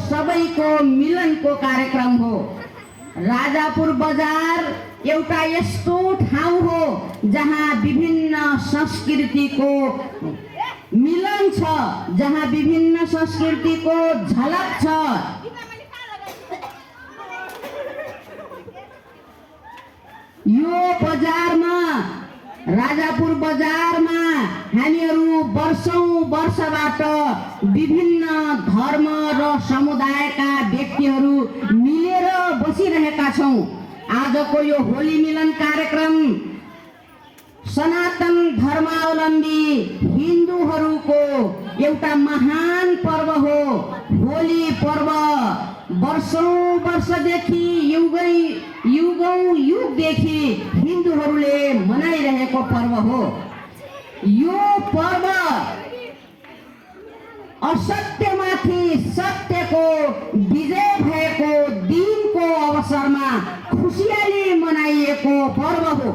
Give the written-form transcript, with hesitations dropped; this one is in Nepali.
सबैको मिलनको कार्यक्रम हो। राजापुर बजार एउटा यस्तो ठाउँ हो जहाँ विभिन्न संस्कृतिको मिलन छ, जहाँ विभिन्न संस्कृतिको झलक छ। यो बजारमा, राजापुर बजारमा हामीहरू वर्षौं वर्षबाट विभिन्न धर्म र समुदायका व्यक्तिहरू मिलेर बसिरहेका छौं। आजको यो होली मिलन कार्यक्रम सनातन धर्मावलम्बी हिन्दूहरूको एउटा महान पर्व हो। होली पर्व वर्षौं वर्षदेखि युगौं युगदेखि हिन्दूहरूले मनाइरहेको पर्व हो। यो पर्व असत्यमाथि सत्यको विजय भएको दिनको अवसरमा खुसियाली मनाइएको पर्व हो।